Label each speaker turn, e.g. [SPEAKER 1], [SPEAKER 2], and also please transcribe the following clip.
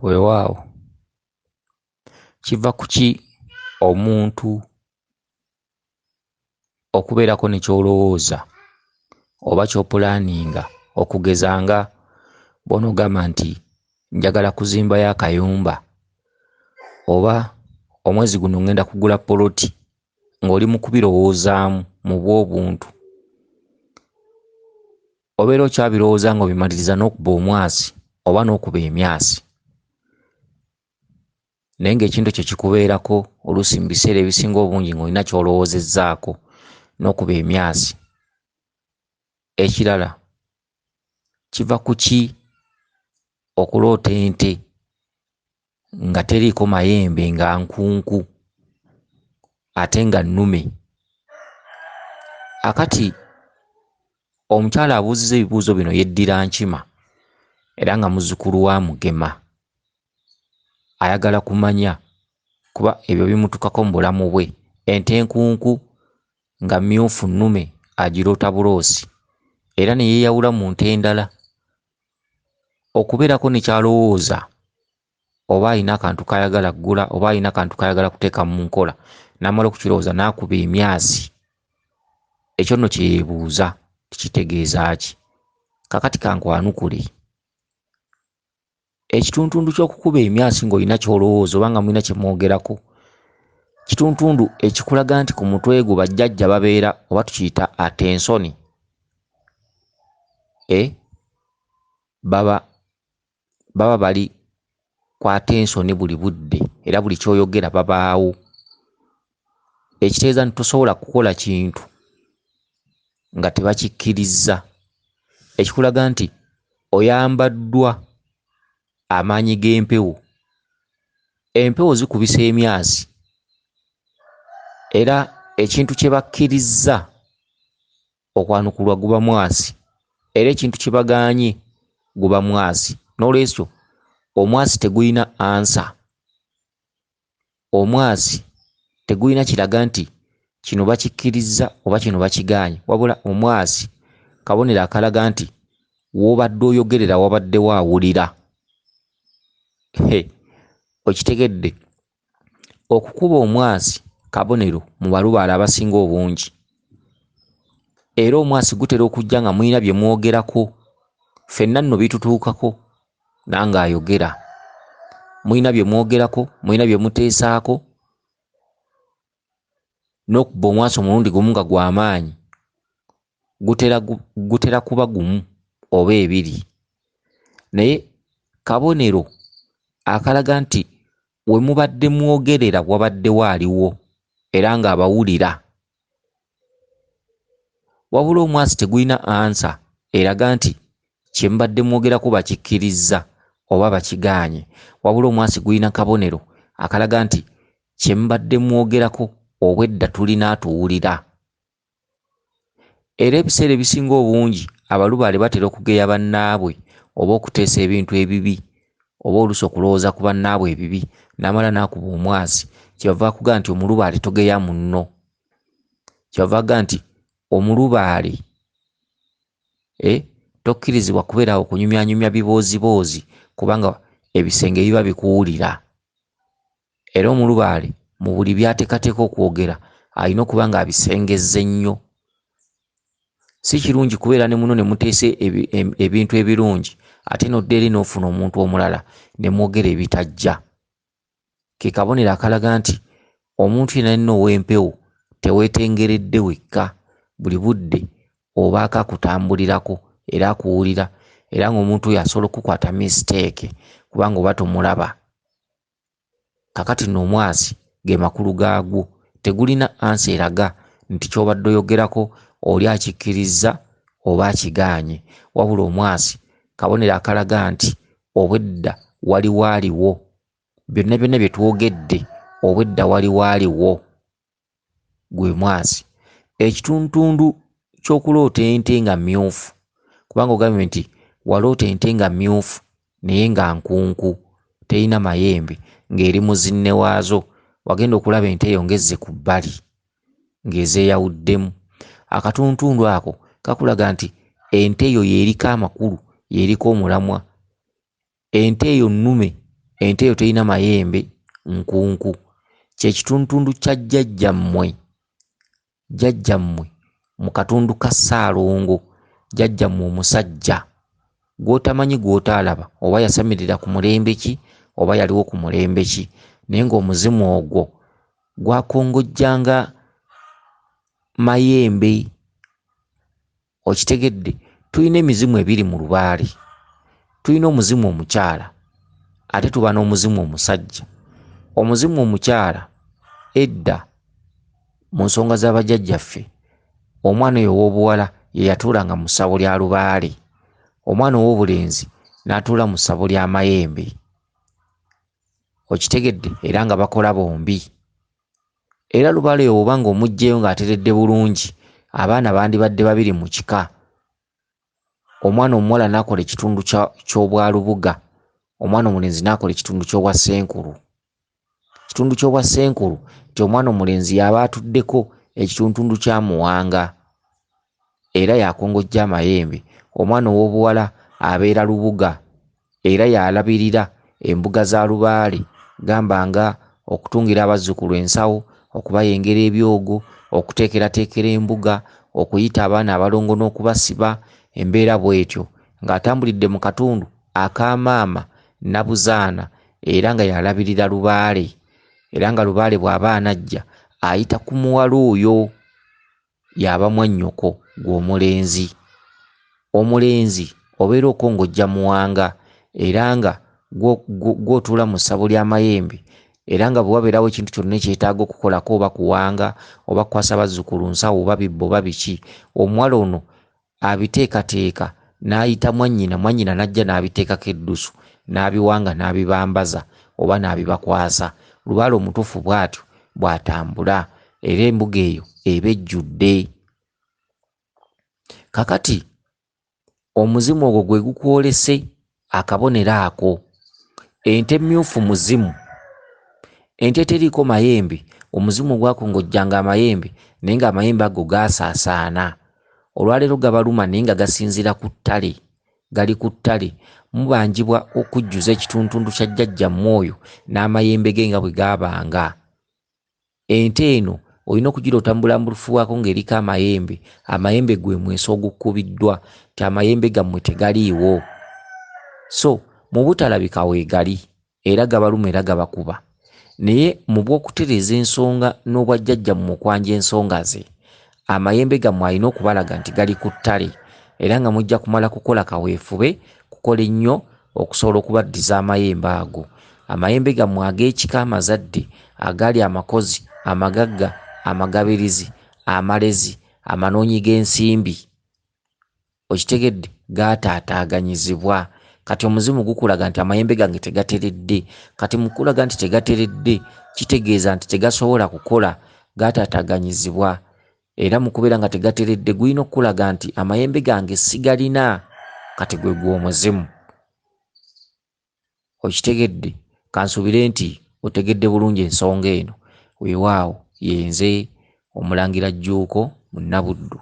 [SPEAKER 1] Weewaawo, kiva ku ki omuntu okubeerako ne ky'olowooza oba ky'opulaaninga okugeza nga bw'onoogamba nti njagala kuzimbayo akayumba oba omwezi guno ŋŋenda kugula poloti ng'oli mu kubirowoozaamu mu bw'obuntu. Obeera okyabirowooza ng'obimaliriza n'okuba omwasi oba n'okuba emyasi. Naye ng'ekintu ekyo kikubeerako oluusi mu biseera ebisinga obungi ng'olina ky'olowoozezzaako n'okuba emyasi. Ekirala kiva ku ki okuloota ente nga teriiko mayembe nga nkunku ate nga nnume. Akati omukyala abuuzizza ebibuuzo bino yeddira Nkima era nga muzzukulu wa Mugema. Ayagala kumanya kuba ebyo bimutuukako mu bulamu bwe. Ente enkunku nga mmyufu nnume agiroota buloosi era ne yeeyawula mu nte endala. Okubeerako ne ky'alowooza oba alina akantu k'ayagala ggula oba alina akantu k'ayagala kuteeka mu nkola n'amala okukirowooza n'akuba emyasi. Ekyo nno kye yeebuuza kitegeeza ki? Kaakati ka nkwanukule. Ekituntundu ky'okukuba emyasi ng'olina ky'olowooza oba nga mulina kye mwogerako kituntundu ekikulaga nti ku mutwe gwo bajjajja babeera oba tukiyita atensoni baba bali ku atensoni buli budde era buli ky'oyogera babaawo. Ekitegeeza nti tosobola kukola kintu nga tebakikkirizza. Ekikulaga nti oyambaddwa amaanyi g'empewo. Empewo zikubisa emyasi era ekintu kye bakkirizza okwanukulwa guba mwasi era ekintu kye bagaanye guba mwasi. Noolwekyo omwasi tegulina ansa. Omwasi tegulina kiraga nti kino bakikkirizza oba kino bakigaanye, wabula omwasi kabonero akalaga nti w'obadde oyogerera wabaddewo awulira. Okitegedde? Okukuba omwasi kabonero mu balubaale abasinga obungi. Era omwasi gutera okujja nga mulina bye mwogerako. Ffenna nno bitutuukako nange ayogera. Mulina bye mwogerako, mulina bye muteesaako n'okuba omwasi omulundi gumu nga gwa maanyi gutera kuba gumu oba ebiri. Naye kabonero akalaga nti we mubadde mwogerera wabaddewo aliwo era ng'abawulira. Wabula omwasi tegulina ansa eraga nti kye mubadde mwogerako bakikkirizza oba bakigaanye. Wabula omwasi gulina kabonero akalaga nti kye mubadde mwogerako obwedda tulina atuwulira. Era ebiseera ebisinga obungi abalubaale batera okugeya bannaabwe oba okuteesa ebintu ebibi oba oluusi okulowooza ku bannaabwe ebibi n'amala n'akuba omwasi. Kyeyava akugamba nti omulubaale togeya munno. Kyeyava agamba nti omulubaale tokkirizibwa kubeera awo kunyumyanyumya bibooziboozi kubanga ebisenge biba bikuwulira. Era omulubaale mu buli by'ateekateeka okwogera alina okuba ng'abisengezze nnyo. Si kirungi kubeera ne munno ne muteesa ebintu ebirungi ate n'odda eri n'ofuna omuntu omulala ne mwogera ebitajja. Ke kabonero akalaga nti omuntu yenna yenna ow'empewo teweetengeredde wekka, buli budde obaako akutambulirako era akuwulira era ng'omuntu oyo asobola okukukwata mistake kubanga oba tomulaba. Kaakati nno omwasi ge makulu gaagwo. Tegulina ansa eraga nti ky'obadde oyogerako oli akikkirizza oba akigaanye. Wabula omwasi kabonero akalaga nti obwedda waliwo aliwo. Byonna byonna bye twogedde obwedda waliwo aliwo gwe mwasi. Ekituntundu ky'okuloota ente nga mmyufu kubanga ogambye nti waloota ente nga mmyufu naye nga nkunku terina mayembe ng'eri mu zinne waazo. Wagenda okulaba ente eyo ng'ezze ku bbali ng'ezeeyawuddemu. Akatuntundu ako kakulaga nti ente eyo y'eriko amakulu, y'eriko omulamwa. Ente eyo nnume Ente eyo terina mayembe, nkunku. Kye kitundutundu kya jjajjammwe, jjajjammwe mu katundu ka Ssaalongo, jjajjammwe omusajja gw'otamanyi gw'otaalaba oba yasamirira ku mulembe ki oba yaliwo ku mulembe ki, naye ng'omuzimu ogwo gwakongojjanga mayembe. Okitegedde? Tulina emizimu ebiri mu lubaale. Tulina omuzimu omukyala ate tuba n'omuzimu omusajja. Omuzimu omukyala edda mu nsonga za bajjajjaffe, omwana oyo ow'obuwala ye yatuulanga mu ssabo lya lubaale, omwana ow'obulenzi n'atuula mu ssabo lya mayembe. Okitegedde? Era nga bakola bombi. Era lubaale oyo bw'oba ng'omuggyeyo ng'ateredde bulungi, abaana bandibadde babiri mu kika. Omwana omuwala n'akola ekitundu ky'obwalubuga, omwana omulenzi n'akola ekitundu ky'obwassenkulu. Ekitundu ky'obwassenkulu nti omwana omulenzi y'aba atuddeko ekitundutundu kya Muwanga era y'akongojja amayembe. Omwana ow'obuwala abeera lubuga era y'alabirira embuga za lubaale, gamba nga okutungira abazzukulu ensawo, okubayengera ebyogo, okuteekerateekera embuga, okuyita abaana abalongo n'okubasiba, embeera bw'etyo ng'atambulidde mu katundu aka maama Nabuzaana era nga y'alabirira lubaale. Era nga lubaale bw'aba anajja ayita ku muwala oyo y'aba mwannyoko ggwe omulenzi. Omulenzi obeera okongojja Muwanga era nga gw'otuula mu ssabo ly'amayembe era nga bwe wabeerawo ekintu kyonna ekyetaaga okukolako oba kuwanga oba kukwasa bazzukulu nsawo oba bibbo oba biki, omuwala ono abiteekateeka n'ayita mwannyina, mwannyina n'ajja n'abiteekako eddusu n'abiwanga n'abibambaza oba n'abibakwasa. Lubaale omutuufu bw'atyo bw'atambula era embuga eyo eba ejjudde. Kakati omuzimu ogwo gwe gukwolese akabonero ako. Ente emmyufu muzimu, ente eteriiko mayembe, omuzimu ogwakongojjanga amayembe naye ng'amayembe ago gaasaasaana. Olwaleero gabaluma naye nga gasinziira ku ttale, gali ku ttale. Mubanjibwa okujjuza ekituntundu kya jjajjammwe oyo n'amayembe ge nga bwe gaabanga. Ente eno olina okugiroota mu bulambulukufu bwako ng'eriko amayembe. Amayembe gwe mweso ogukubiddwa nti amayembe gammwe tegaliiwo. So mu butalabika weegali era gabaluma era gabakuba. Naye mu bw'okutereeza ensonga n'obwa jjajjammwe okwanja ensonga ze, amayembe gammwe alina okubalaga nti gali ku ttale era nga mujja kumala kukola kaweefube kukola ennyo okusobola okubaddiza amayembe ago. Amayembe gammwe ag'ekika amazadde agaali amakozi, amagagga, amagabirizi, amalezi, amanoonyi g'ensimbi, okitegedde, gaataataaganyizibwa. Kati omuzimu gukulaga nti amayembe gange tegateredde. Kati mu kukulaga nti tegateredde kitegeeza nti tegasobola kukola, gaataataaganyizibwa. Era mu kubeera nga tegateredde gulina okukulaga nti amayembe gange sigalina. Kati gwe gw'omuzimu. Okitegedde? Kansuubire nti otegedde bulungi ensonga eno. Weewaawo yenze Omulangira Jjuuko Munnabuddu.